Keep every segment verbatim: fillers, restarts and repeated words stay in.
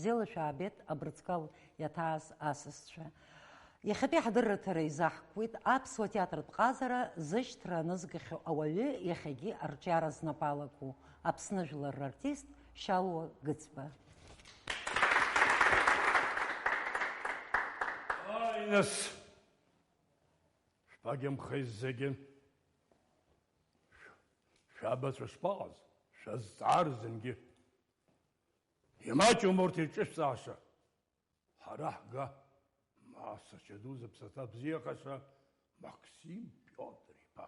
Бзиала шәаабеит, абырҵкал иаҭааз асасцәа. Иахьатәи ҳдырраҭара изаҳкуеит аԥсуа театртә ҟазара зышьҭра анызгахьоу ауаҩы, иахьагьы арҿиара знапы алаку Аԥсны жәлар рартист Шьалуа Гыцба. Ааи, нас, шәԥагьамхеи зегьы? Шә-, шәабацәа шԥаҟаз? Шәазҵаар зынгьы. Имаҷым урҭ ирҿышәҵааша. Ҳара ҳга, ма сашьа ду зыԥсаҭа бзиахаша Максим Пиотр-иԥа.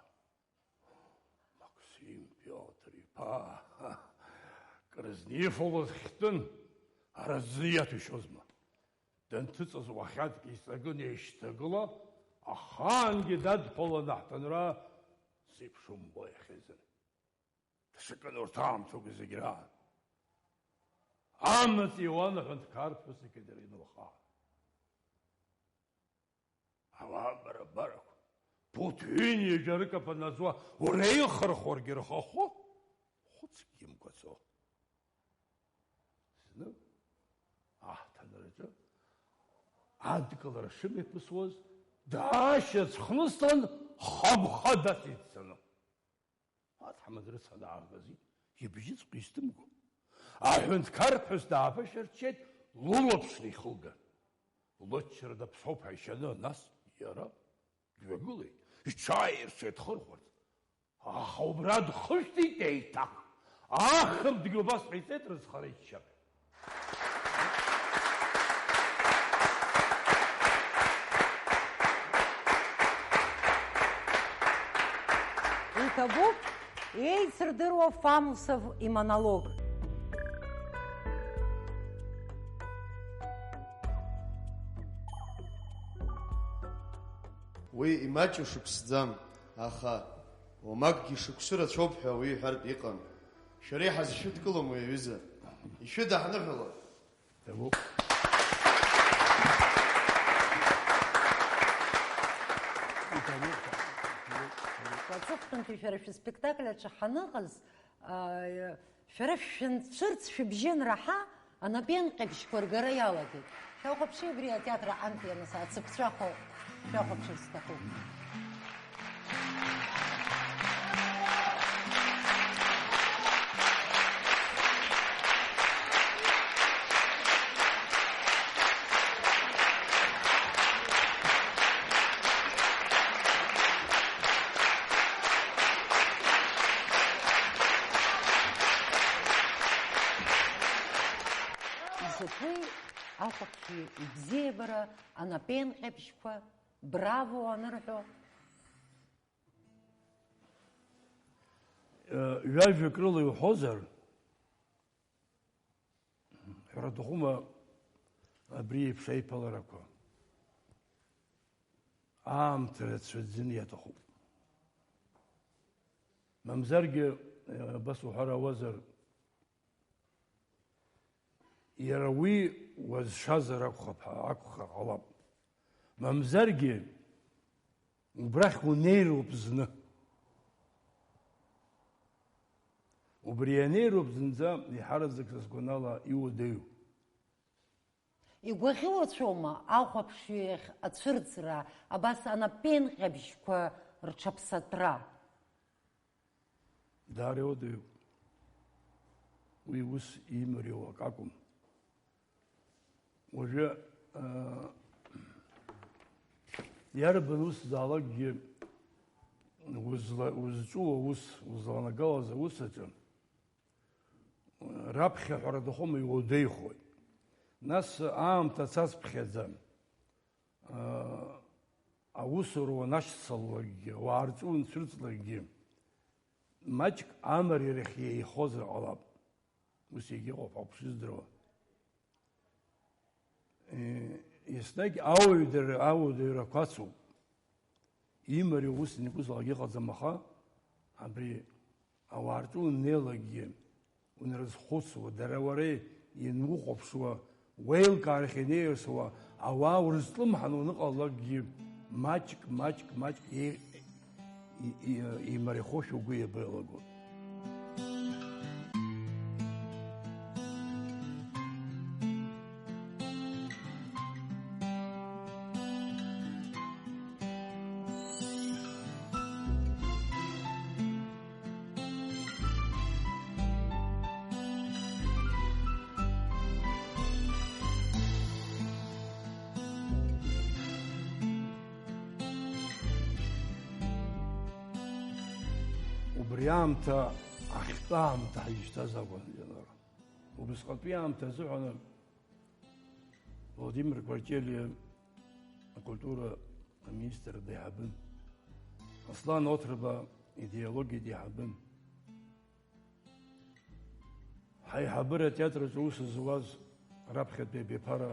Максим Пиотр-иԥа, крызнифалоз хьтәын, аразы иаҭәашьозма. Данҭыҵыз уахьадгьы иҵагын еишьҭагыла, ахаангьы дадҳәалан аҳҭынра зеиԥшымбо иахьазын. Даҽакын урҭ аамҭақәа зегь раан. Амаҵ иуан аҳәынҭқарԥҳәыс икадыр инылхаан. Ауаа барабарақәа, ԥуҭ ҩынҩажәа рыкаԥан аӡуа уреихырхәаргьы рхахәы хәыцкгьы мгәаӡо. Зны аҳҭынраҿы адгылара шымҩаԥысуаз, даашьацхныслан, хымха дациццаны. Аҭаҳмада рыцҳа даагазит, ибжьыҵәҟьа изҭымго. Аҳәынҭқарԥҳәыс дааԥышәырччеит, лылаԥш неихылган. Лыччара даԥсоуп ҳәа ишьаны, нас иара дҩагылеит, иҽааирцәеит дхырхәарц. Аха убра дхышәҭит еиҭах. Ахԥатәгьы убас ҟаиҵеит, рызхара иччаԥшь. Иҭабуп еицырдыруа Фамусов имонолог. Уи имаҷу шыԥсӡам, аха уамакгьы шықәсы рацәоуп ҳәа уи иҳәартә иҟам. Шәара иҳазшәыдкылом уи аҩыза. Ишәыдаҳныҳәалап. Ҭабуп. Аҵыхәтәантәи шәара шәыспектакль аҿы ҳаныҟаз, аа, шәара шәынцәырҵ шәыбжьы анраҳа, анапеинҟьабжьқәа ргара иалагеит. Шәахәаԥши абри атеатр аҟынтә ианыз ацыԥҵәахо шәахәаԥшыр сҭахуп. Изакәи ахәаԥшҩы ибзиабара, анапеинҟьабжьқәа, браво анырҳәо? Ҩажәак рыла иуҳәозар, ҳәара аҭахума абри еиԥш аиԥыларақәа? Аамҭа рацәаӡаны иаҭахуп. Мамзаргьы, абас уҳәар ауазар, иара уи уазшазар акәхап, акәхар ҟалап. Мамзаргьы, убрахь унеироуп зны. Убри ианеироуп зынӡа, еиҳараӡак са сгәанала, иуадаҩу. Игәаӷьуацәоума ахәаԥшҩы иахь ацәырҵра, абас анапеинҟьабжьқәа рҽаԥсатәра? Даара иуадаҩуп. Уи ус имариоу акы акәым. Уажәы, аа, иарбан усзаалакгьы узла-, узҿу аус, узланагалаз аус аҿы, раԥхьа ҳәара аҭахума, иуадаҩхоит. Нас аамҭа цацԥхьаӡа, аа, аусура уанашьцылалакгьы, уаарҵәы уанцәырҵлакгьы, маҷк амариарахь еихозар ҟалап. Ус егьыҟоуп, ауп шыздыруа. Е, еснагь ауаҩдара, ауадаҩрақәа ацуп. Имариоу ус ианакәызаалак иҟаӡам, аха абри ауаа рҿы уннеилакгьы, унарызхәыцуа, дара уара ианухәаԥшуа, уеилкаарахь инеиасуа, ауаа урызҿлымҳан уаныҟалалакгьы, маҷк, маҷк, маҷк еи-, и-, и-, имариахошәа угәы иабеилаго. Убри аамҭа ахьтәы аамҭа ҳаишьҭаз акәын, Ленор. Убысҟатәи аамҭа азыҳәан Владимир Кварчелиа акультура аминистр деиҳабын. Аслан Оҭрба идеологиа деиҳабын. Ҳаиҳабыра атеатраҿы аус зуаз раԥхьатәи абиԥара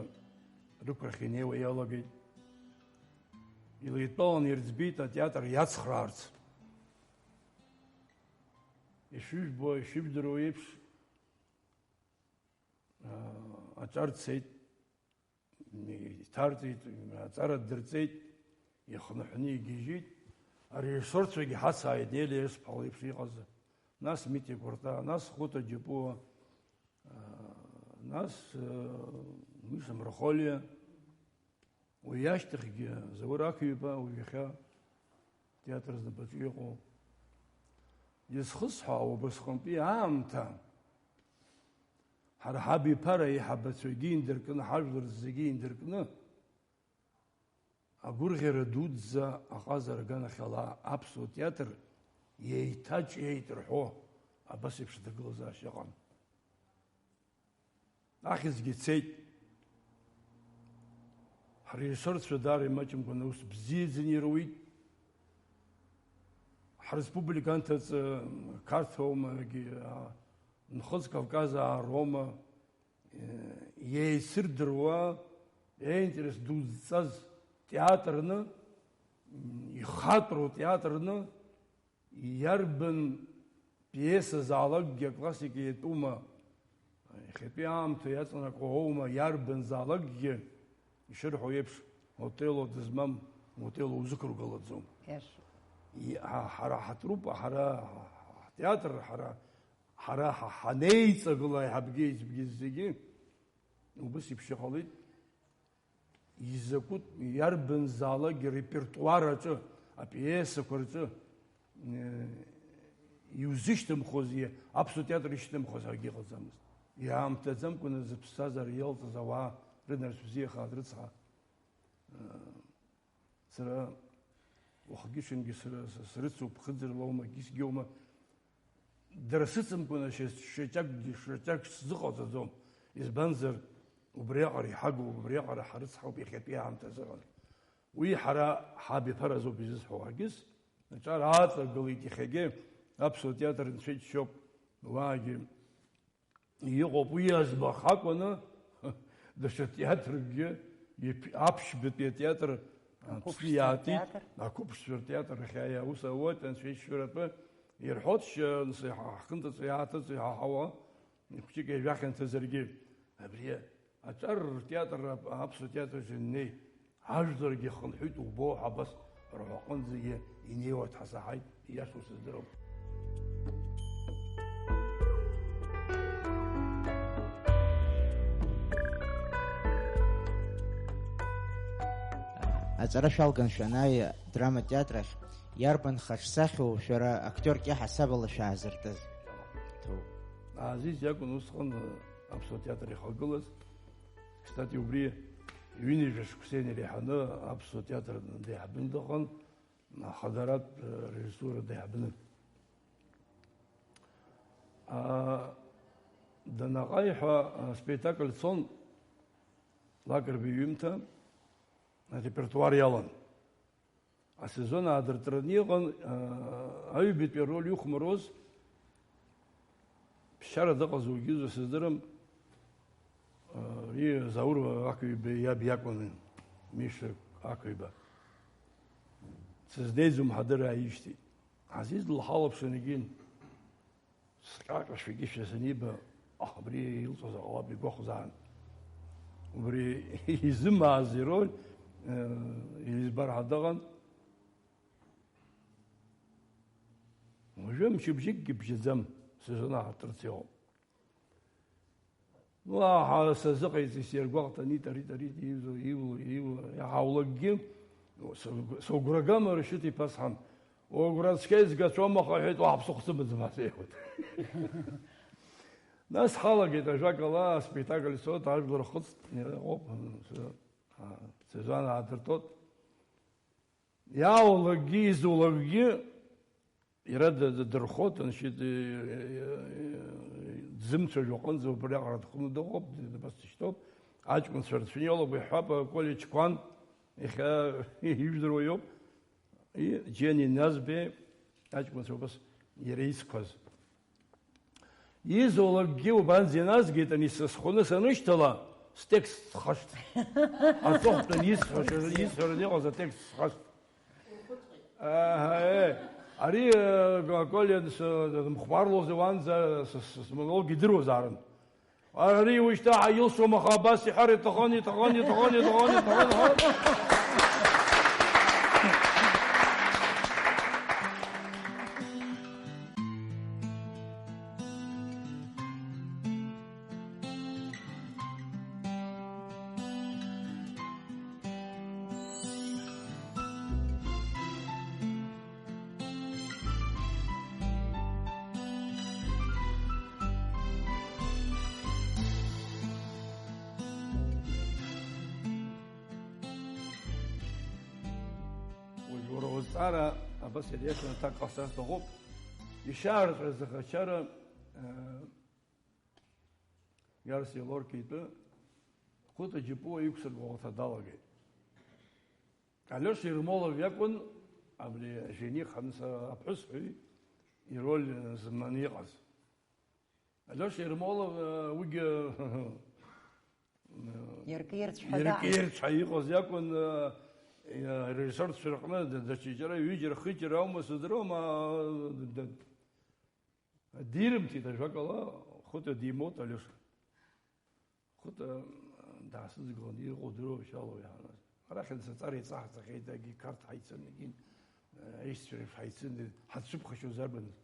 рықәрахь инеиуа иалагеит. Илеидтәалан ирӡбеит атеатр иацхраарц. Ишыжәбо, ишыжәдыруа еиԥш, аа, аҿар цеит, иҭарҵеит, аҵара дырҵеит, ихынҳәны игьежьит. Арежиссорцәагьы ҳацааит, Елиа Есԥҳа леиԥш иҟаз, нас Митя Кәарта, нас Хәыта Џьапуа, аа, нас, аа, Миша Мрахолиа. Уи ашьҭахьгьы Заур Ақҩба уажәахьа атеатр знапаҿы иҟоуп. Изхысҳәаауа убасҟантәи аамҭа, ҳара ҳабиԥара аиҳабацәагьы индыркны, ҳажәлар зегьы индыркны, агәырӷьара дуӡӡа аҟазара аганахьала аԥсуа театр еиҭаҿиеит рҳәо, абас еиԥш аҭагылазаашьа ыҟан. Ахьӡгьы цеит. Ҳрежиссорцәа даара имаҷымкәан аус бзиаӡаны ируит. Ҳреспублика анҭыҵ, Қарҭ аума, егьи, а, Нхыҵ Кавказаа роума, э, еицырдыруа, еинтерес ду зҵаз театрны, м, ихатәроу театрны, иарбан пиесазаалакгьы аклассика иатәума, иахьатәи аамҭа иаҵанакуа уоума, иарбанзаалакгьы, ишырҳәо еиԥш, Отелло дызмам Отелло узықәыргылаӡом. Иашоуп. И-, ҳа-, ҳара ҳатрупа, ҳара ҳтеатр, ҳара, ҳара ҳа-, ҳанеиҵагыла аиҳабгьы аиҵбгьы зегьы убыс еиԥш иҟалеит. Изакәытә, иарбанзаалакгьы репертуар аҿы, апиесақәа рҿы, э, иузышьҭымхуаз, и-, аԥсуа театр ишьҭымхуаз акгьы ыҟаӡамызт. Иаамҭаӡамкәаны зыԥсҭазаара иалҵыз ауаа рынарцә бзиахааит, рыцҳа. Э, сара уахгьы-ҽынгьы сры-, с-, срыцуп, ԥхыӡырла аума, гьысгьы аума. Дара сыцымкәаны шьа-, шьаҿакгьы, шьаҿак сзыҟаҵаӡом. Избанзар, убриаҟара иҳагу, убриаҟара ҳарыцҳауп иахьатәи аамҭазыҳәан. Уи ҳара ҳабиԥара азоуп изызҳәо. Ҳаргьы аҿар ааҵагылеит иахьагьы, аԥсуа театр нцәа иџьшьоуп, уаагьы иҟоуп, уи азмах акәны, даҽа театркгьы, иԥ-, аԥшьбатәи атеатр, Аԥсны ақәыԥшцәа иаатит, ртеатр. Ақәыԥшцәа ртеатр ахь иааиа аус ауеит, анцәа ишьшьыратәы ирҳәоит, шьа-, нас иҳа-, ҳхынтәыҵәҟьа иааҭыҵ иҳаҳауа, хәҷык ижәахьанҭазаргьы, абри аҿар ртеатр ап-, аԥсуа театр аҿы инеи, ажәларгьы хынҳәит, убо ҳәа абас рҳәаҟынӡагьы инеиуа дҳасаҳаит, ииашоу сыздырам. Аҵара шәалган шәанааи адрама театр ахь, иарбан хаҿсахьоу шәара актиорк иаҳасабала шәаазыртыз? Ҭоуп. Азиз иакәын усҟан аԥсуа театр ихагылаз. Кстати, убри ҩынҩажәа шықәса инареиҳаны аԥсуа театр деиҳабны дыҟан, ахадаратә, э, режиссура деиҳабны. А, данаҟаиҳәа, аспектакль цон, Лакрба иҩымҭа, арепертуар иалан. Асезон аадыртраны иҟан, аа, аҩбатәи ароль ихәмаруаз, ԥсшьара дыҟаз угьы сыздырам, аа, и Заур Ақҩба иаб иакәын, Миша Ақҩба. Сызнеиӡом ҳәа дырааижьҭеи. Азиз лҳалаԥшын егьин. Сҟьаҟьашәагьы шәа саниба, аха абри илҵуазар ҟалап игәахәзаарын. Убри изымааз ироль, э, избар ҳәа дыҟан. Уажәы мчыбжьыкгьы бжьаӡам, сезон ааҳартрыц иҟоуп. Уаҳа сазыҟаиҵеит, сиргәаҟт, Анита, Рита, Рита, ииуа, ииуа, ииуа, иаҳаулакгьы, сыгә-, сыгәра гама, Рашьыҭ иԥа сҳан. Угәра цқьа изгацәоума, аха, иҳәеит, уаҳа ԥсыхәа сымаӡам, ас иҳәеит. Нас ҳалагеит, ажәакала, аспектакль цот, ажәлар хыҵт, иҟоуп, с-, а, сезон аадыртот. Иаулакгьы, изулакгьы, Иара д-, д-, дырхоит, значит, э, э, дзымцәажәо аҟынӡа убри аҟара дхәны дыҟоуп, д-, абас дышьҭоуп. Аҷкәынцәа рцәа иалоуп, иҳәап, аколлеџь Қәан, иахьа ижәдыруа иоуп. И, Џьени Назбеи аҷкәынцәа убас иара ицқәаз. Изулакгьы убанӡа иназгеит, ани сызхәны санышьҭала, стекст схашҭ. Аҵыхәтәан исҳәаша, исҳәараны иҟаз атекст схашҭ. Аҳа, э, ари, э, Коля, с-, дымхәмарлози уанӡа, с-, с-, смонолог идыруазаарын. Ари уажәшьҭа ҳаилшом, аха абас иҳәар иҭахын, иҭахын, иҭахын, иҭахын, иҭахын, иҭахын. Уажә уара узҵаара абас иреиӷьны аҭак ҟасҵар сҭахуп. Ишьаарҵәыра зыӷьачара, э, Гарсиа Лорка итәы Хәыта Џьапуа иқәсыргәаҟҭа далагеит. Алиоша Ермолов иакәын абри ажени ханса аԥҳәысҳәаҩ ироль зманы иҟаз. Алиоша Ермолов, э, уигьы, э, Иаркирцәҳәа иаркирцәҳәа иҟаз иакәын, э, э, арежиссерцәа рҟны д-, даҽаџьара ҩыџьара, хыџьара аума сыздыруам, а, д-, д-, дирымҭеит, ажәакала, Хәыта димоут Алиоша. Хәыта даасыдгылан, иҟоу дыруашьалоу иааныз. Арахь саҵара иҵаҳҵахьеит, егьи Қарҭ ҳаицын, егьи, э, аишьцәа реиԥш ҳаицын, ҳацәыԥхашьоз арбаныз?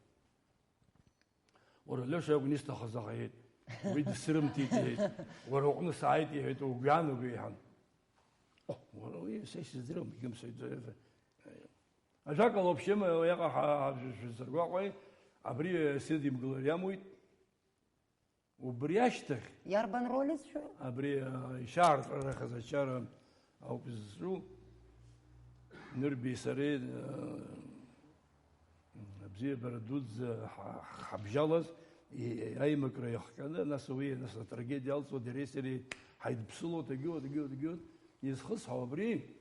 Уара, Леша иакәын исҭахыз, аха иҳәеит, уи дсырымҭеит, иҳәеит, уара уҟны сааит, иҳәеит, угәы иаанагои, иҳәан. О, уара, уи са исыздырам, егьым саҩӡа. Ажәакала, вообще, уиаҟара ҳа-, ҳа-, шәызыргәаҟуеи, абри сидимгылар иамуит. Убри ашьҭахь Иарбан роль зшәу? Абри, а, ишьаарҵәырахаз ачара ауп ззу. Нырбеи сареи, а, абзиабара дуӡӡа ҳа-, ҳабжьалаз, и-, аимакра иахҟьаны, нас уи, нас атрагедиа алҵуа, дареи сареи ҳаидԥсыло, дагьыуа, дагьыуа, дагьыуа. Изхысҳәаау абри,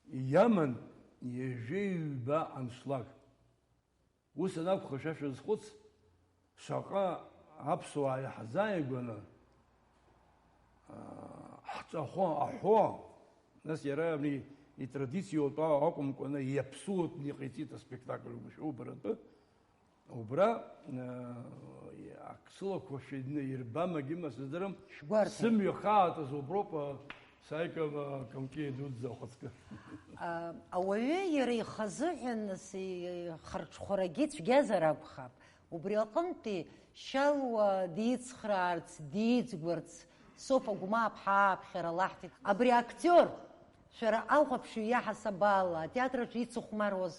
иаман ҩажәи ҩба аншлаг. Ус анакәха, шәа шәазхәыц, шаҟа аԥсуаа иаҳзааигәаны, аа, ҳҵәахәы аҳәо, нас иара абри итрадициоу атәы акәымкәаны, иаԥсуатәны иҟаиҵеит аспектакль, убри убаратәы. Убра, аа, ак сылақәлашәа ирбама, егьима сыздырам, Шәгәарҭан. Сымҩа хаатәыз уброуп, аа, Саика, аа, Камки дуӡӡа, ухаҵкы. А, ауаҩы иара ихазыҳәан, нас, ихырҽхәарагьы цәгьазар акәхап. Убри аҟынтәи Шьалуа дицхраарц, диӡгәарц, Софа Гәмааԥҳа ааԥхьара лаҳҭеит. Абри актиор, шәара ахәаԥшҩы иаҳасаб ала, атеатраҿы ицыхәмаруаз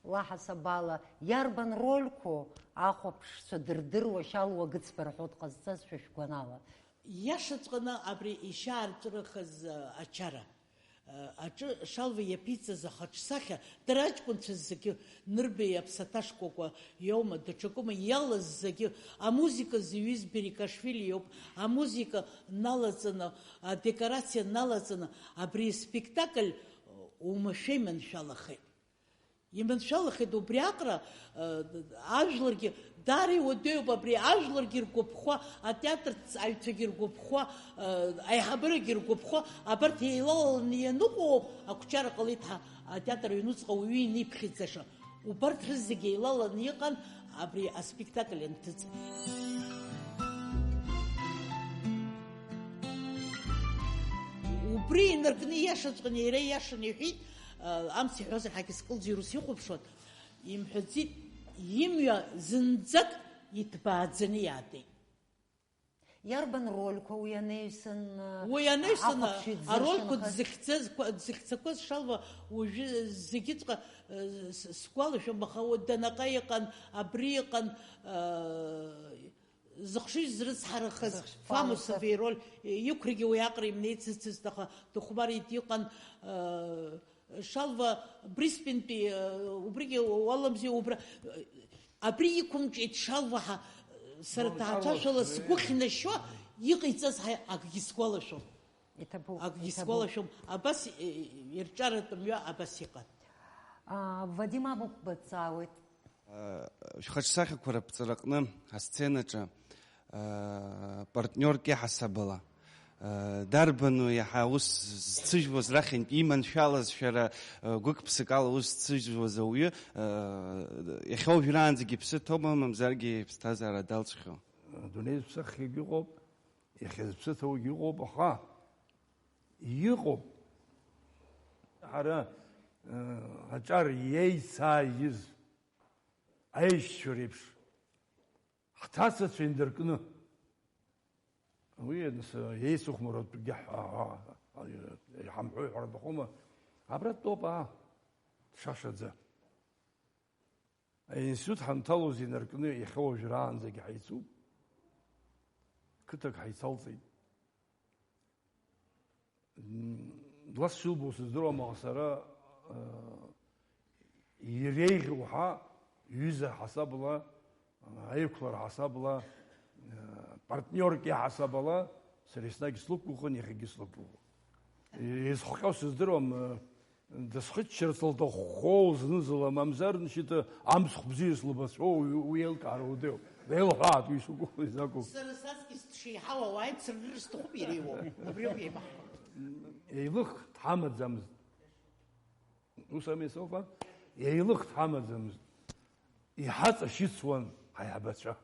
лаҳасабала, иарбан рольқәоу ахәаԥшцәа дырдыруа Шьалуа Гыцба рҳәо дҟазҵаз шәа шәгәанала? Иашаҵәҟьаны абри ишьаарҵәырахаз, а, ачара, а, аҿы Шалва иаԥиҵаз ахаҿсахьа, дара аҷкәынцәа зегьы, Нырбеи аԥсаҭа шкәакәа иоума, даҽакума, иалаз зегьы, амузыка зҩыз Берикашвили иоуп, амузыка налаҵаны, адекорациа налаҵаны, абри аспектакль, а, уамашәа иманшәалахеит. Иманшәалахеит убри аҟара, э, ажәларгьы, даара иуадаҩуп абри, ажәларгьы ргәаԥхо, атеатрҵаҩцәагьы ргәаԥхо, э, аиҳабырагьы ргәаԥхо, абарҭ еилаланы ианыҟоуп, ақәҿиара ҟалеит ҳа, атеатр аҩнуҵҟа уаҩы иниԥхьаӡаша. Убарҭ рызегьы еилаланы иҟан абри аспектакль анҭыҵ. Убри инаркны ииашаҵәҟьаны иара ииашаны иҳәеит, Амц иҳәозар, ҳагьызкылӡо ирус ихәаԥшуан, имҳәаӡеит, имҩа зынӡак иҭбааӡаны иаатит. Иарбан рольқәа уи анаҩсан, уи анаҩсан ахәаԥшҩы арольқәа дзыршанхаз? Дзыхьӡаз, дзыхьӡақәаз Шалва уажәы зегьыҵәҟьа, э, с-, сгәалашәом, аха уа Данаҟа иҟан, абри иҟан, э, Зыхшыҩ зрыцҳарахаз Зыхш-, Фамусов Фамусов. Ироль, иқәрагьы уи аҟара имнеицызцызт, аха дыхәмарит, иҟан, э, Шалва Брисбентәи, э, убригьы уаламзи, убра, э, абри иқәымҿиеит Шалва ҳа, э, сара Дон ҭаацәашәала Карлос, сгәы э. хьнашьо иҟаиҵаз ҳа акгьы сгәалашәом. Иҭабуп, Акгьы иҭабуп. сгәалашәом. Абас, э, ирҿиаратә мҩа абас иҟан. А, Вадим Амықәба дҵаауеит. Шәхаҿсахьақәа раԥҵараҟны асценаҿы, партниорк иаҳасабала, дарбану иаҳа ус зцыжәуаз рахьынтә иманшәалаз шәара гәык-ԥсык ала ус зцыжәуаз ауаҩы, иахьа уажәраанӡагьы иԥсы ҭоума, мамзаргьы иԥсҭазаара далҵхьоу? Адунеи зԥсахгьы ыҟоуп, иахьа зыԥсы ҭоугьы ыҟоуп, аха иҟоуп. Ҳара, э, аҿар иеицааиз аишьцәа реиԥш, ҳҭацацәа индыркны. Уи, нас, еицыхәмаратәгьы ҳ-, ҳ-, ҳ-, иҳамҳәои ҳәа рҭахума, абра дтәоуп, аа, дшашаӡа. Аинститут ҳанҭалоз инаркны иахьа уажәраанӡагьы ҳаицуп. Қыҭак ҳаицалҵеит. М, лас сылбо сыздыруам, аха сара, э, иреиӷьу ҳәа, ҩыза ҳасабла, аиқәлара ҳасабла, э, партниорк иаҳасабала, сара еснагь слықәгәыӷын, иахьагьы слықәгәыӷуан. Изхҟьо сыздыруам, э, дысхыччарц лҭаххоу зны-зынла, мамзар, ншьыта, амцхә бзиа слыбацәоу, уи, уи еилкаара удеиуп. Деилҳәааит, уи сгәы изакәу. Сара саҵкьыс дшеиҳау ауааит, сыррыр сҭахуп иреиуоу. Убриоуп еибаҳҳәо. Еилых дҳамаӡамызт. Ус ами, Софа? Еилых дҳамаӡамызт. Иҳаҵашьыцуан ҳаиҳабацәа.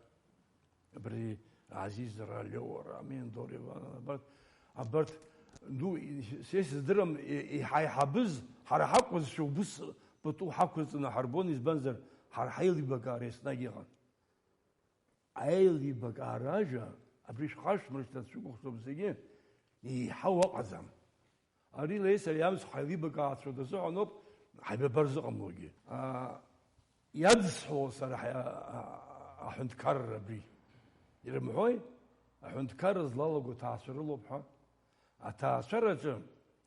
Абри Азиз Ралио, Рамин Дориван, абарҭ, абарҭ, ну, и-, се сыздырам, и-, иҳаиҳабыз, ҳара ҳакәызшәа убыс пату ҳақәырҵаны ҳарбон, избанзар, ҳара ҳаилибакаара еснагь иҟан. Аилибакаара ажәа, абри шәхашәмыршҭырц шәықәыхшоуп зегьы, еиҳау ыҟаӡам. Ари леи сареи амцхә ҳаилибакаацәоит азыҳәаноуп ҳаибабар зыҟамлогьы. А, иадысҳәо сара ҳа-, а-, аҳәынҭқарра абри. Ирымҳәои? Аҳәынҭқарра злалаго аҭаацәа рылоуп ҳәа. Аҭаацәараҿы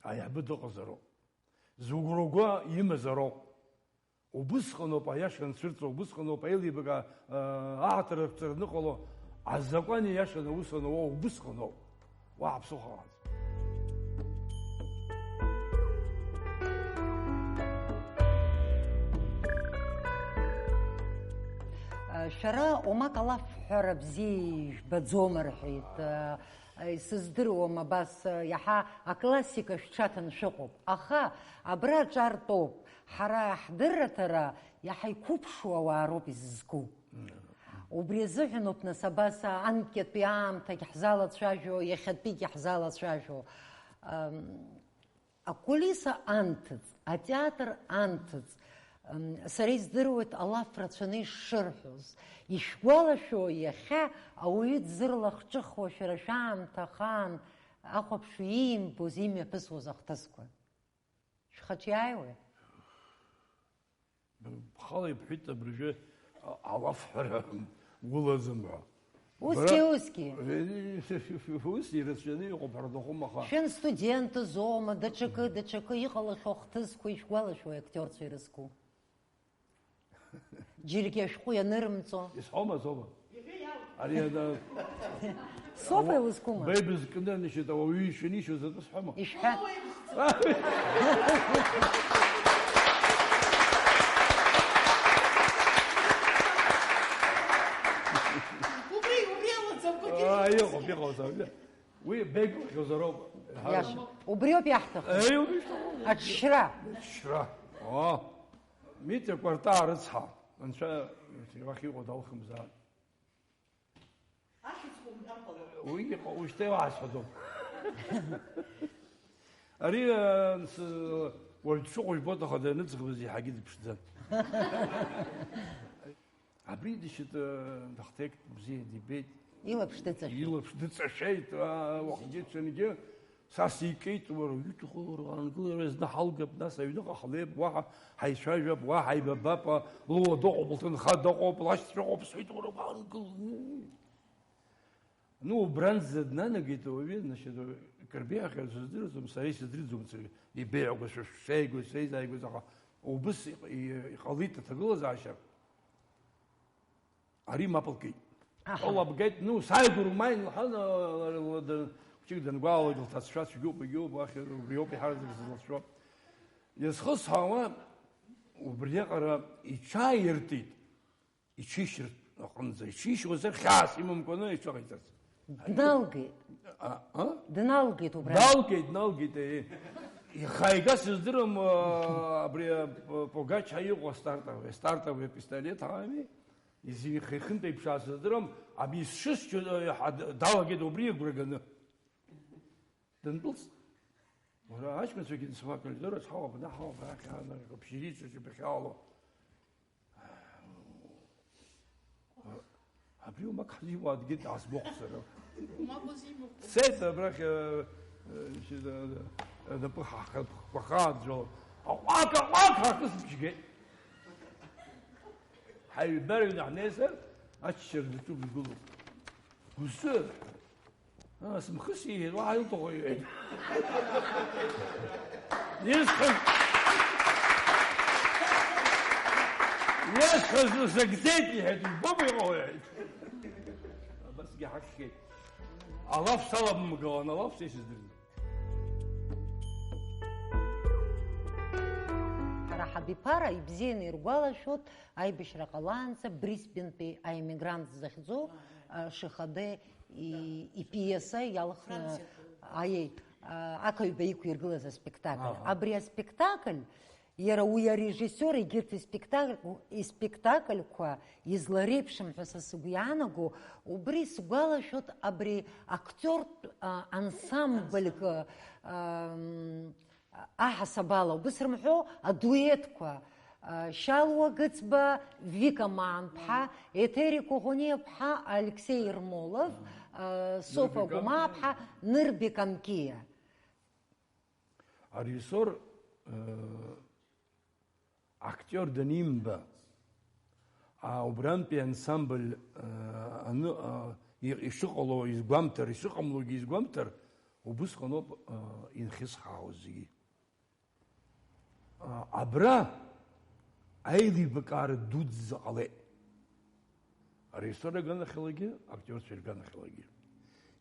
аиҳабы дыҟазароуп. Зыгәра угәы имазароуп. Убысҟаноуп аиаша анцәырҵо, убысҟаноуп аилибакаа, аа, аҳаҭыр рыԥҵара аныҟало, азакәан ииашаны аус анауа убысҟаноуп. Уаҳа ԥсыхәа ыҟаӡам. Шәара омак алафҳәара бзиа ижәбаӡом рҳәеит. Исыздыруам абас, иаҳа аклассика шәҽаҭан шәыҟоуп. Аха абра аҿар тәоуп. Ҳара ҳдырраҭара иаҳа иқәыԥшу ауаа роуп изызку. Убри азыҳәаноуп, нас, абас анкьатәи аамҭагь ҳзалацәажәо, иахьатәигьы ҳзалацәажәо. Ам, акулиса анҭыҵ, атеатр анҭыҵ, ам, сара издыруеит алаф рацәаны ишсырҳәоз. Ишәгәалашәо, иахьа ауаҩы дзырлахҿыхуа шәара шәаамҭа ахаан ахәаԥшҩы иимбоз, имҩаԥысуаз ахҭысқәа? Шәхаҿы иааиуеи? Бхала ибҳәеит абыржәы а-, алафҳәара гәылаӡам ҳәа. Усгьы, Бара-, усгьы. Ус ирацәаны иҟоуп ҳара даҟәым, аха. Шәан студентызоума, даҽакы, даҽакы иҟалахьоу ахҭысқәа ишәгәалашәои актиорцәа ирызку? Џьаргьы ашәҟәы ианырымҵо. Исҳәома, Софа? Ари ада-, Софа илызкума? Беибызкны анышьҭ ауаҩы ишәанишьоз атәы сҳәома? Ишәҳәа. Убри, убри алаӡамкәа. Аа, иҟоуп, иҟоуп, Софа. Уи беигәырӷьозароуп. Иаша. Убриоуп иаҳҭаху. Еи, убри шәҭаху. Аҽшьра. Аҽшьра. Оо. Митиа Кәарҭаа рыцҳа, анцәа уахь иҟоу далхымзаан. Ахьӡ умҳәар ҟалоит. Уи иҟоу, ушьҭа иуасҳәаӡом. Ари, э, с-, уаҩ дшыҟоу жәбоит, аха даныӡӷабыз иаҳагьы дыԥшӡан. Абри дышьит, э, дыхҭект, бзиа дибеит. Илаԥш дыҵашәеит. Илаԥш дыҵашәеит, аа, уахгьы-ҽынгьы. Са сикит, уара, иуҭаху, уара, ангылара зны ҳалгап, нас аҩныҟа ҳлеип, уаҳа ҳаицәажәап, уа ҳаибабап, луа дыҟоуп, лҭынха дыҟоуп, лашьцәа ыҟоуп, сҳәеит, уара, уаангыл. Ну, убранӡа днанагеит ауаҩы, значит, Кырбеиахьа сыздырӡом, сара исыздырӡом, ибеиагәа шәышеигәа, сеизааигәаз, аха убыс иҟ-, и-, иҟалеит аҭагылазаашьа. Ари мап лкит. Аҳа. Лабгеит, ну, сааигәа румаин лҳәан, ла-, ла-, ла-, ла-, хәыҷык дангәаалоит, лҭацәа цәгьоуп, егьоуп, уахь убриоуп иҳараӡак сызлацәшәо. Иазхысҳәаауа, убриаҟара иҽааиртит. Иҽишьыртә аҟынӡа, иҽишьуазар хьаас имамкәаны иҽаҟаиҵарц. Дналгеит. А, а? Дналгеит убра. Дналгеит, дналгеит, е. Ихааигас издырам, а, абри, а, П-, Пугач ҳәа иҟоу астартовый, астартовый пистолет ҳәа ами, изы ихы ихынтәеиԥшаа сыздырам, ами сшысчо, а, ҳа-, д-, далагеит убри игәра ганы. Дындәылҵ. Уара аҷкәынцәагьы нцәа акалидор аҿы ҳауп, абна ҳауп, арахь аанарго, ԥшьеиҵаҿы ибахьаало. Абри умак ҳзиуа аӡәгьы даазгәахәзар. Умак узимухуа. Дцеит абрахь, э, э, шьыда, э, напы ҳахқәа хааӡәо. Аҟәак, аҟәак ҳахысбжьгеит. Ҳаҩбарҩны ҳнеизар, аччара даҿуп игылоуп. Усы! Аа, сымхысит, иҳәеит, уаҳа илҭаху иҳәеит. Исҳәаз, исҳәаз узыгӡеит, иҳәеит, ибома иҟоу, иҳәеит. Абасгьы ҳахьхьеит. Алаф салабымгалан, алаф са исыздырӡом. Ҳара ҳабиԥара ибзианы иргәалашәоит, аибашьра ҟалаанӡа Брисбентәи аемигрант захьӡу, а, Шихаде и-, ипиеса иалхны, Франциатәи. Аиеи, а, Ақаҩба иқәиргылаз аспектакль. Аҳа. Абри аспектакль, иара уи арежиссиор егьырҭ испектакль-, испектакльқәа излареиԥшым ҳәа са сыгәы иаанаго, убри сгәалашәоит абри актиортә, а, ансамбльк, а, м, аҳасабала, убыс рымҳәо, адуетқәа, а, Шьалуа Гыцба, Вика Маанԥҳа, Еҭери Коӷониаԥҳа, Алексеи Ермолов, а, Софа Нырбек Гәымааԥҳа, Нырбек Амкиа. Арежиссиор, э, актиор данимба, а, убрантәи ансамбль, а, аны-, а, и-, ишыҟало изгәамҭар, ишыҟамлогьы изгәамҭар, убысҟаноуп, а, инхьысҳаауаз зегьы. А, абра аилибакаара дуӡӡа ҟалеит. Арежиссиор иганахьалагьы, актиорцәа ирганахьалагьы.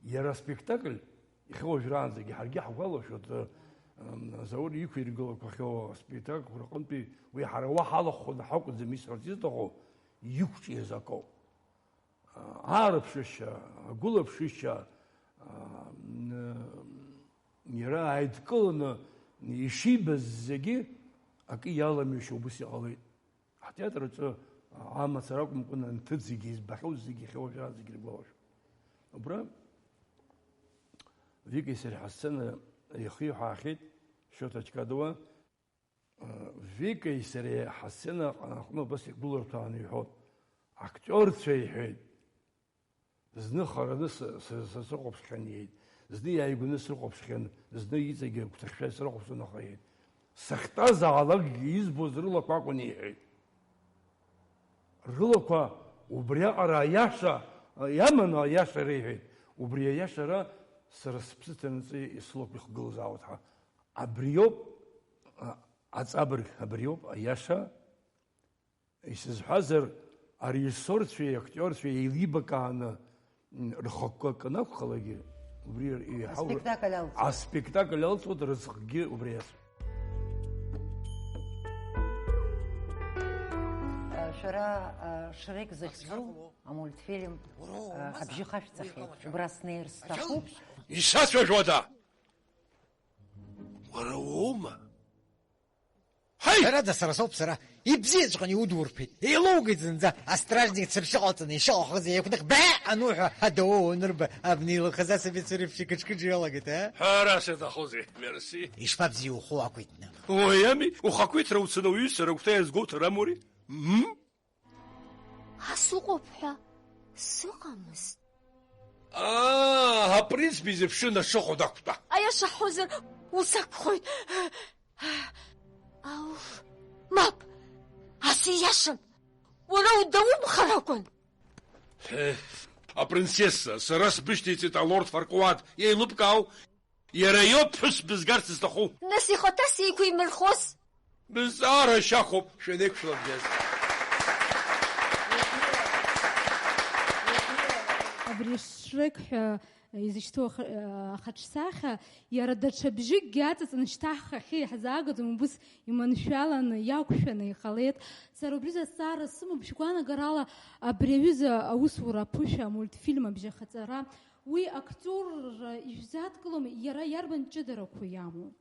Иара аспектакль, иахьа уажәраанӡагьы ҳаргьы ҳгәалашәоит, ы, м, Заур иқәиргылақәахьоу аспектакльқәа рҟынтәи уи ҳара уа ҳалахәханы ҳакәӡам исҳәарц изҭаху, иқәҿиаз акоуп. А, аарыԥшышьа, агәылаԥшышьа, а, м, иара ааидкыланы ишибаз зегьы акы иаламҩашьо убыс иҟалеит. Ҳтеатр аҿы амацара акәымкәа, анҭыҵ зегьы избахьоу зегьы иахьа уажәраанӡагьы иргәалашәом. Убра Викеи сареи ҳасцена иахиҳәаахьеит Шоҭа Чкадуа. Викеи сареи ҳасцена аҟны абас игәыларҭәааны иҳәон. Актиорцәа иҳәеит. Зны хараны сы-, сы-, сы-, срыхәаԥшхьан иеит, зны иааигәаны срыхәаԥшхьан, зны иҵегьы агәҭахьшәа срыхәаԥшуан, аха иеит. Сахьтәазаалакгьы избоз рылақәа акәын иҳәеит. Рылақәа убриаҟара аиаша иаманы аиаша реиҳәеит. Убри аиашара сара сыԥсы ҭанаҵы сылақәа ихгылазаауеит ҳәа. Абриоуп, а, аҵабырг, абриоуп аиаша. Исызҳәазар, арежиссорцәеи актиорцәеи еилибакааны, м, рхықәкы акы анакәхалакгьы, убри еиҳау Аспектакль алҵуеит. Аспектакль алҵуеит, рыцхгьы убри ацәоуп. Шәара, а, Шрек захьӡу амультфильм, а, абжьы хашәҵахьеит, убра снеир сҭахуп. Исацәажәода? Уара уоума? Ҳаи! Ҳәарада, сара соуп, сара. Ибзиаҵәҟьаны иудурԥеит. Еилоугеит зынӡа. Астражник цәыршьы ҟалҵаны ишыҟахыз еиқәных баа ануҳәа, адоу анырба абни илыхыз асовет цәырыԥшьы кыҽкыџьы иалагеит, а? Ҳәарас иаҭахузеи, мерси. Ишԥабзиухоу ақәиҭны? Уи ами, ухақәиҭра уцаны уҩызцәа рыгәҭа иазгоу ҭарамури? Мм? Ас ыҟоуп ҳәа сыҟамызт. Аа, апринц бизыԥшын ашыхәа дақәтәа. Аиаша ҳҳәозар, ус акәхоит. Ауф, мап, ас ииашам. Уара удаумхар акәын. Ҳе, апринцесса, сара сбышьҭеиҵеит алорд Фаркуат, еилыбкаау? Иара иоуп ԥҳәыс бызгарц зҭаху. Нас ихаҭа сеиқәимырхоз? Бызҵаара шьахәуп, шәанеиқәшәалак диас. Абри Шрек ҳәа изышьҭоу аха-, ахаҿсахьа, иара даҽа бжьыкгьы аҵаҵаны шьҭаҳхахьы иаҳзаагаӡом, убыс иманшәаланы, иақәшәаны иҟалеит. Сара убри азҵаара сымоуп, шәгәаанагарала абри аҩыза аусура аԥышәа, амультфильм абжьахаҵара, уи актиорра ишәзадкылом, иара иарбан ҷыдарақәа иамоу?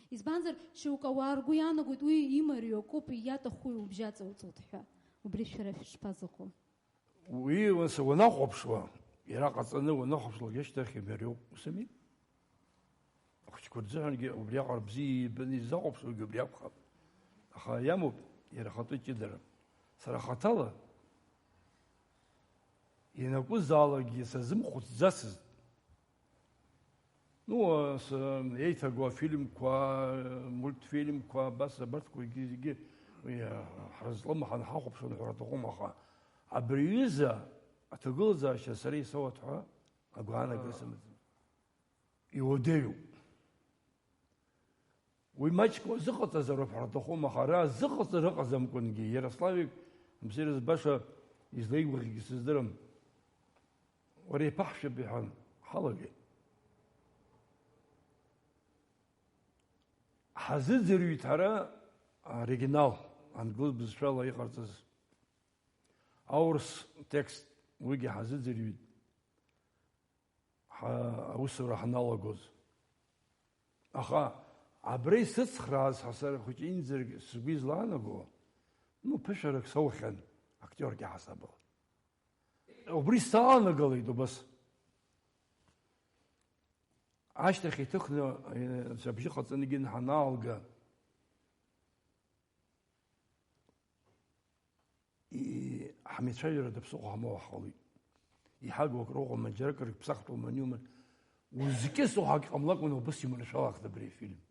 Избанзар, шьоукы ауаа ргәы иаанагоит, уи имариоу акоуп, иаҭаху иубжьаҵауҵоит ҳәа. Убри шәара шәышԥазыҟоу? Уи уанахәаԥшуа, иара ҟаҵаны уанахәаԥшлак ашьҭахь имариоуп, ус ами? Ахәыҷқәа рзыҳәангьы убриаҟара бзиа ибаны изахәаԥшуагьы убри акәхап. Аха иамоуп иара ахатәы ҷыдара. Сара хаҭала ианакәызаалакгьы сазымхәыцӡацызт. Ну, с-, еиҭагоу афильмқәа, мультфильмқәа, абас абарҭқәагьы зегьы, уи, ҳразҟым ҳанҳахәаԥшуан ҳәа рҭахума, аха абри аҩыза аҭагылазаашьа сара исоуеит ҳәа агәаанагара сымаӡам. Иуадаҩуп. Уи маҷк уазыҟаҵазароуп ҳәа рҭахума, аха ара зыҟаҵара ыҟаӡамкәангьы, иара Славик, бзиара збаша, излеигәаӷьгьы сыздырам. Уара иԥаҳшәап, иҳәан, ҳалагеит. Ҳазыӡырҩит ҳара оригинал, англыз бызшәала иҟарҵаз. Аурыс текст уигьы ҳазыӡырҩит, ҳа-, аусура ҳаналагоз. Аха абра исыцхрааз ҳәа сара хәыҷы инӡаргь сгәы излаанаго, ну, ԥышәарак соухьан актиорк иаҳасабала. Убри саанагалеит убас. Ашьҭахь иҭыхны, э, абжьы ҟаҵаны егьин ҳанаалга, и-, ҳмецәажәара даԥсыҟо ҳамоуа ҳҟалоит. Иҳагу акрыҟоума, џьаракыр ԥсахтәума, аниума, узкьысо ҳагь ҟамлакәаны убас иманшәалахт абри афильм.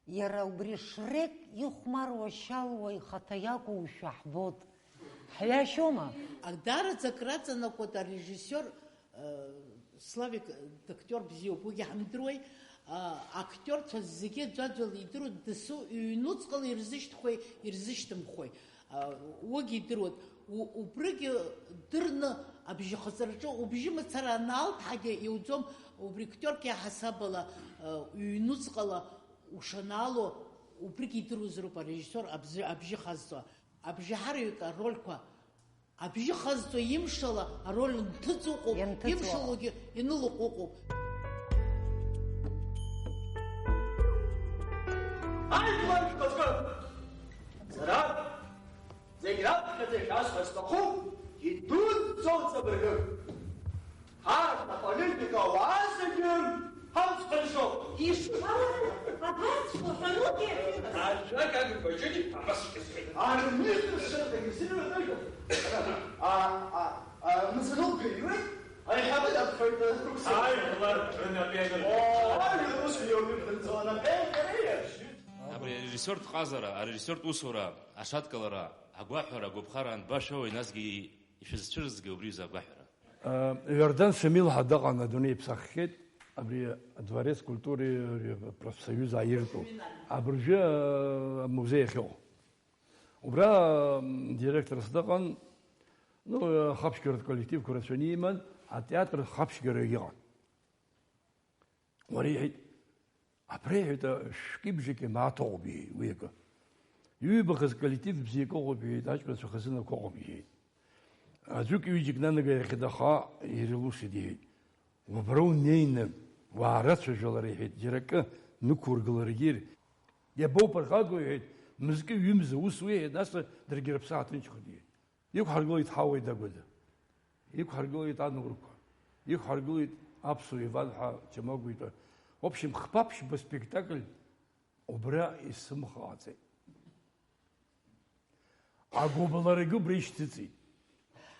Иара убри Шрек ихәмаруа Шьалуа ихаҭа иакәушәа ҳбоит. Ҳҩашьома? Даараӡа акраҵанакуеит арежиссиор, э, Славик дактиор бзиоуп, уигьы ҳамдыруеи, а, актиорцәа зегьы ӡәаӡәала идыруеит, дасу иҩнуҵҟала ирзышьҭхуеи, ирзышьҭымхуеи. А, уигьы идыруеит. У-, убригьы дырны абжьахаҵараҿы убжьы мацара анаалҭҳагьы иуӡом, убри актиорк иаҳасабала, а, иҩнуҵҟала ушанаало, убригьы идыруазароуп арежиссиор абзы-, абжьы хазҵо. Абжьаҳараҩык арольқәа абжьы хазҵо имшала ароль нҭыҵ ыҟоуп, ианҭыҵуа. Имшалогьы инылахә ыҟоуп. Ажәлар шәхазгап! Сара зегь раԥхьаӡа шәасҳәар сҭахуп, идуӡӡоу ҵабыргык. Ҳарҭ аполитика ауаа зегьы ҳамцхәыншьоуп. Ишԥа-, абарҭқәа ҳәанугьы. Ажәак агымкәа џьыџьа абасшәа сҳәеит. Армитә сырҭагьы сырҩаҵәажәо. А, а, а, мзануп гаҩуеит. Аиҳабы дадхоит, русеиԥш. Ажәлар рнапеинҟьара. О, ус иоуп иԥынҵәо, анапеинҟьара иашьит. Абри арежиссиортә ҟазара, арежиссиортә усура, ашьаҭаркыра, агәаҳәара, агәаԥхара анбашәоуи, насгьы ишәызцәырызгеи убри изы агәаҳәара? Иордан Шамил ҳәа дыҟан, адунеи иԥсаххьеит, абри адворец культури профсоюз ааирту, абыржәы амузеи ахьыҟоу. Убра директорс дыҟан, ну, ахаԥшьгаратә коллективқәа рацәаны иман, атеатр хаԥшьгарагь ыҟан. Уара, иҳәеит, абра, иҳәеит, шәкьыбжьаки мааҭ ыҟоуп, иҳәеит, уи акы. Иҩбахаз коллектив бзиак ыҟоуп, иҳәеит, аҷкәынцәа хазынақәа ыҟоуп, иҳәеит. Аӡәык-ҩыџьак нанага иахьадаха ирылусит, иҳәеит. Убра унеины, уаарацәажәалар, иҳәеит, џьара акы нықәургыларгьы ир-, иабоуԥырхагоу, иҳәеит, мызкы-ҩымза ус уиҳәеит, нас даргьы рыԥсы ааҭынчхоит, иҳәеит. Иқәҳаргылеит Ҳауеи Дагәада. Иқәҳаргылеит Анурқәа. Иқәҳаргылеит Аԥсуа Иван ҳәа Чамагәитәа. В общем, хԥа-ԥшьба спектакль убра исымхааӡеит. Агәыбылрагьы убра ишьҭыҵит.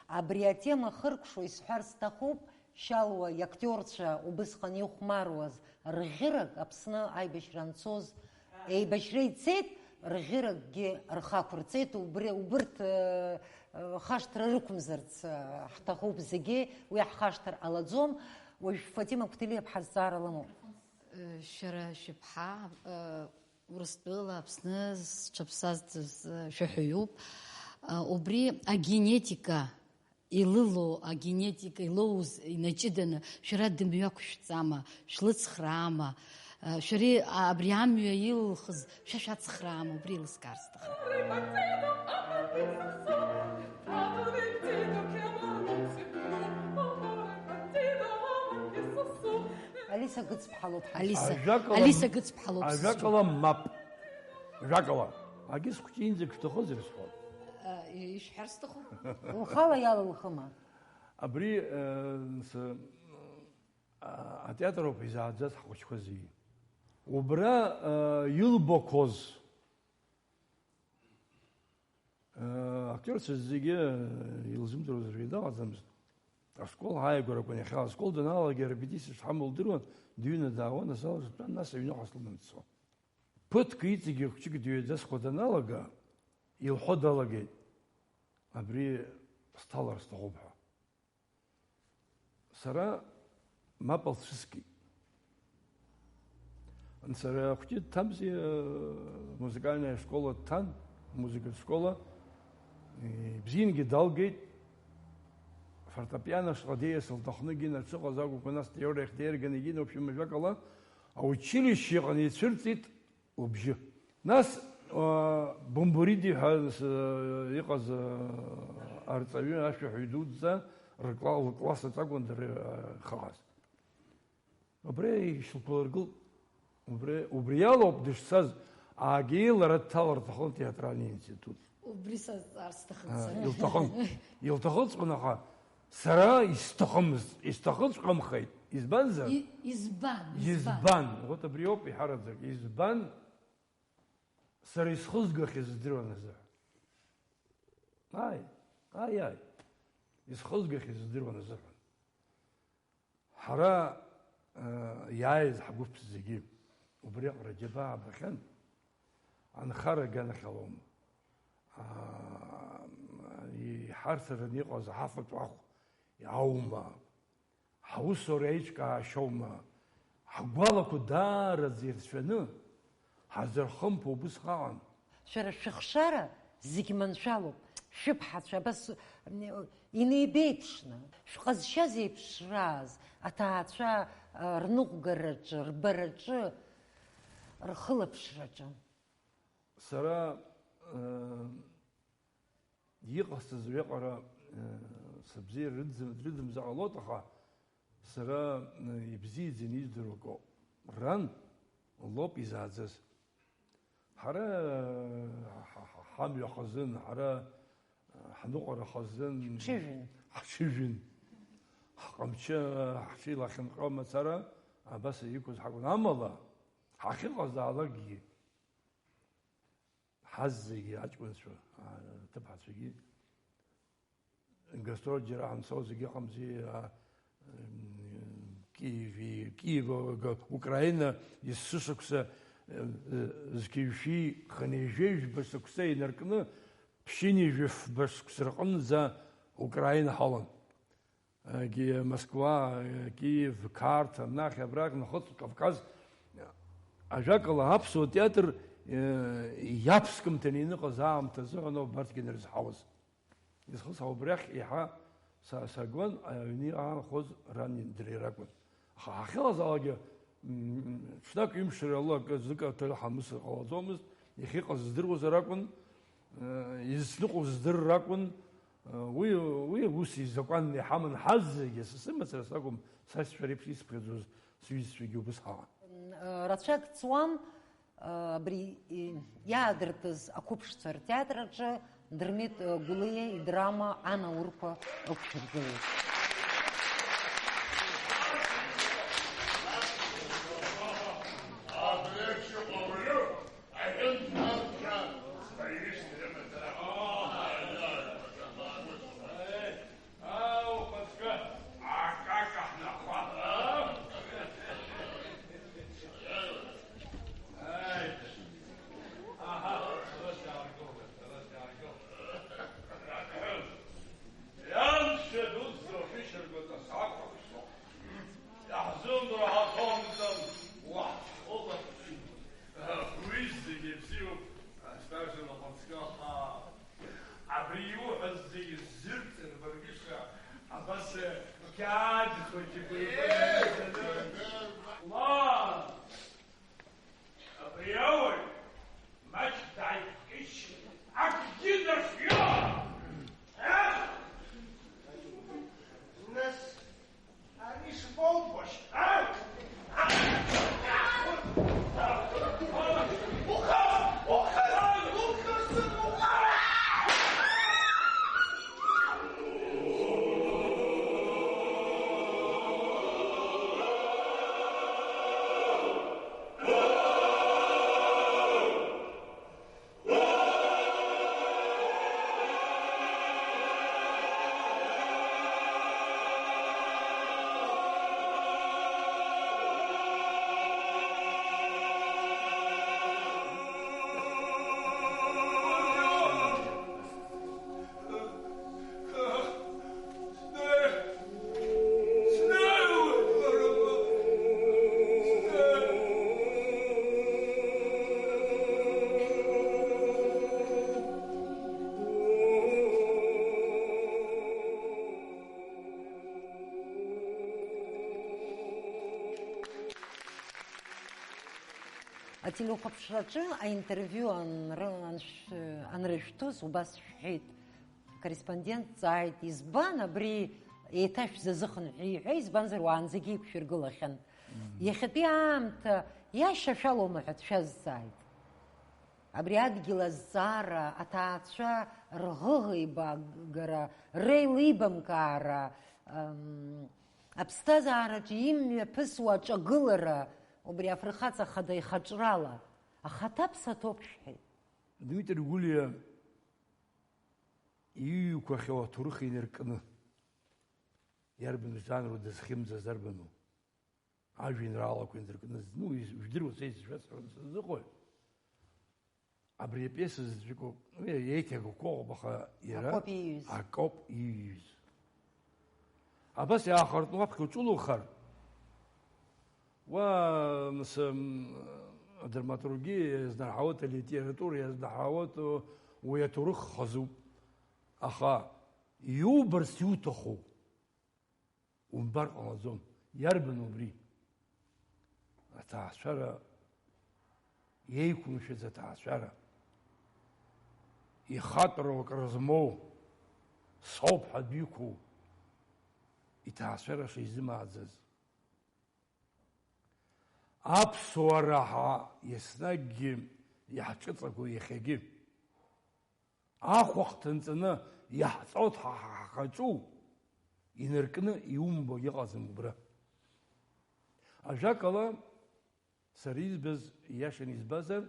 Абри атема хыркәшо исҳәар сҭахуп, Шьалуа иактиорцәа убысҟан ихәмаруаз рӷьырак Аԥсны аибашьра анцоз еибашьра ицеит, рӷьыракгьы рхы ақәырҵеит, убри, убырҭ, э, Хашҭра рықәымзарц ҳҭахуп зегьы, уи ҳхашҭыр ҟалаӡом. Уажә Фатима Қәҭелиаԥҳа зҵаара лымоуп. Шәара шәыԥҳа Урыстәыла Аԥсны зҽаԥсазтәыз шәаҳәаҩуп. Убри агенетика илылоу, агенетика илоуз инаҷыданы шәара дымҩақәшәҵама, шәлыцхраама? Шәара абри амҩа илылхыз шәа шәацхраама, убри еилыскаар сҭахын. Алиса Гыцԥҳа лоуп. Алиса, Алиса Гыцԥҳа лоуп. Ажәакала, мап. Ажәакала. Агьыс хәҷы инӡак шәҭахызар сҳәон. Ишәҳәар сҭахуп. Лхала иалылхыма? Абри, э, с-, а, атеатр ауп изааӡаз ҳхәыҷқәа зегьы. Убра, э, илбақәоз, э, актиорцәа зегьы, э, илзымдыруазар ҳәа далаӡамызт. Ашкол ааигәарақәан иахьа, ашкол даналага арепетициа шҳамоу лдыруан, дыҩны даауан, азал аҿы дтәан, нас аҩныҟа слыман дцон. Ԥыҭк иҵегьы хәҷык дҩеиҵасхуа даналага, илҳәо далагеит, абри сҭалар сҭахуп ҳәа. Сара мап алцәыскит. Сара ахәҷы дҭамзи, музыкальная школа дҭан, музыкатә школа, ибзиангьы далгеит, фортепиано шҟа диасыр лҭахны егьин аҽыҟаз акәымкәа, нас теориахь деирганы егьин, в общем, ажәакала, аучилище иҟаны ицәырҵит лыбжьы. Нас, а, Бумбуриди ҳәа, с-, иҟаз, а, арҵаҩы, ашәаҳәаҩ дуӡӡа ркла-, лкласс аҿы акәын дара, а, ихааз. Убри ишьақәлыргылт. Убри, убри алоуп дышцаз, аагьы лара дҭалар лҭахын театральный институт. Убри сазҵаар сҭахын А, сара. Илҭахын. Илҭахыҵәҟьан, аха сара исҭахымызт, исҭахыҵәҟьамхеит. Избанзар? И-, избан, избан? Избан? Вот абри ауп иҳараӡак. Избан? Сара исхызгахьаз здыруан азыҳәан. Ааи, ааи, ааи. Исхызгахьаз здыруан азыҳәан. Ҳара, э, иааиз ҳгәыԥ зегьы убри аҟара џьабаа бахьан, анхара аганахьалоума, аа, иҳарҭараны иҟаз ҳафатә ахә аума, ҳусура еиҿкаашьоума, ҳгәалақәа даараӡа ирцәаны, ҳазырхымԥо убысҟаҟан. Шәара шәыхшара зегь маншәалоуп, шәыԥҳацәа абас, м, инеибеиԥшны, шәҟазшьа зеиԥшрааз, аҭаацәа, а, рныҟәгараҿы, рбараҿы, рхылаԥшраҿы. Сара, э, иҟасҵаз уиаҟара, э, сыбзиара рыдзым-, рыдымзар ҟалоит, аха сара, э, ибзиаӡаны издыруа акоуп. Ран лоуп изааӡаз. Ҳара, ҳа-, ҳа-, ҳамҩа хазын, ҳара, ҳныҟәара хазын. Ҳҽыжәын. Ҳҽыжәын. Ҳҟамчы, ҳҽеилахьынҟьо мацара, абас иқәыз ҳакәын. Амала, ҳахьыҟазаалакгьы, ҳазегьы аҷкәынцәа, а, аҭыԥҳацәагьы, гастроль џьара ҳанцо зегьы ыҟамзи, а, м, Киеви, Киев, г-, Украина, есышықәса, э, э, зқьи жәшәи хынҩажәи жәба шықәса инаркны, ԥшьынҩажәи фба шықәса рҟынӡа Украина ҳалан. Егьи Москва, Киев, Қарҭ, анахь абрахь, Нхыҵ Кавказ, ажәакала, аԥсуа театр, э, иаԥскымҭаны иныҟаз аамҭазы ҳәа ауп абарҭгьы инарызҳауаз. Изхысҳәаау убрахь еиҳа са-, сагон, аҩны иаанхоз рани дареи ракәын. Аха ҳахьыҟазаалакгьы, м, ҽнак ҩымш рыла акы знык аҭел ҳамысыр ҟалаӡомызт, иахьыҟаз здыруазар акәын, э, изныҟәоз здырыр акәын, э, уи, уи ус изакәанны иҳаман ҳазегьы, са сымацара сакәым, сашьцәа реиԥш исԥхьаӡоз сҩызцәагьы убыс ҳаҟан. Э, рацәак ҵуам, Абри иаадыртыз ақәыԥшцәа ртеатр аҿы Дырмит Гәлиа идрама Анаурқәа ықәшәыргылеит. Ау, ухаҵкы! Акака ҳнахәа! Аи! Аҳа, сара сааргылоит, сара сааргылоит. Иаадхәыҷқәа ибеиаӡаны. Ма, абри ауаҩ маҷк дааиқәкышьшьы акгьы дашәио! Ех! Нас, ари шбоубошь, а? Ателехәаԥшраҿы аинтервиу анры-, аншә-, анрышәҭоз убас шәҳәеит. Акорреспондент дҵааит, избан абри еиҭашәзазыхынҳәи ҳәа, избанзар уаанӡагьы иқәшәыргылахьан. Мгм. Иахьатәи аамҭа иашьашәалоума ҳәа дшәазҵааит. Абри адгьыл азҵаара, аҭаацәа рӷыӷеибагара, реилибамкаара, ам, аԥсҭазаараҿы имҩаԥысуа аҿагылара, убри афырхаҵа хада ихаҿрала, ахаҭа ԥсаҭоуп шәҳәеит. Дмитри Гәлиа иҩқәахьоу аҭоурых инаркны, иарбан жанру дызхьымӡаз, арбану? Ажәеинраалақәа инаркны, ну, ижәдыруа са исшәасҳәарц сазыҟои? Абри апиеса заҵәыкоуп, уи еиҭагақәоуп, аха иара акоуп ииҩыз. Акоуп ииҩыз. Абас иаахыртны уаԥхьа уҿылухар, уа, мс-, м, адраматургиа иазнарҳауеит, алитература иазнарҳауеит, уи аҭоурых хазуп. Аха иубарц иуҭаху умбар ҟалаӡом. Иарбан убри? Аҭаацәара, иеиқәымшәаз аҭаацәара. Ихатәроу акры змоу, соуп ҳәа адәы иқәу, иҭаацәара шизымааӡаз. Аԥсуара ҳа еснагьгьы иаҳҿыҵаго иахьагьы. Ахәахҭа нҵаны иаҳҵоит ҳа ҳа ҳхаҿу, инаркны иумбо иҟаӡам убра. Ажәакала, сара избаз, ииашаны избазар,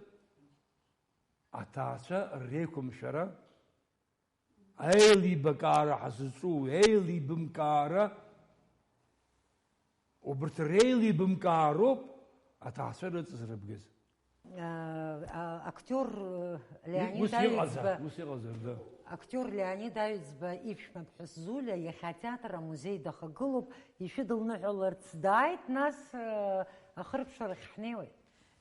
аҭаацәа реиқәымшәара, аилибакаара ҳазҿу, еилибымкаара, убарҭ реилибымкаароуп аҭаацәа рыҵазырбгаз. А, а, актиор, э, Леонид ус иҟазар, Аҩӡба, ус иҟазар, да. Актиор Леонид Аҩӡба иԥшәма ԥҳәыс Зулиа иахьа атеатр амузеи дахагылоуп, ишәыдылныҳәаларц дааит, нас, э, ахырԥшарахь ҳнеиуеит.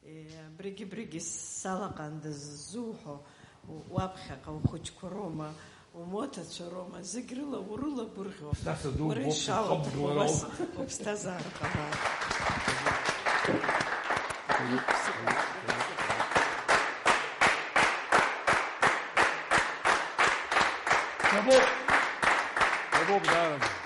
Е, абригь-абригь салаҟандаз ззуҳәо, у-, уаԥхьаҟа ухәыҷқәа роума, умоҭацәа роума, зегь рыла урылагәырӷьо, Ԥсаса ду уара уоуп, ишалаҭаху уҟабгылара убас ауп. Уԥсҭазаара ҟалап. Шабоуп! Шабоуп, даара.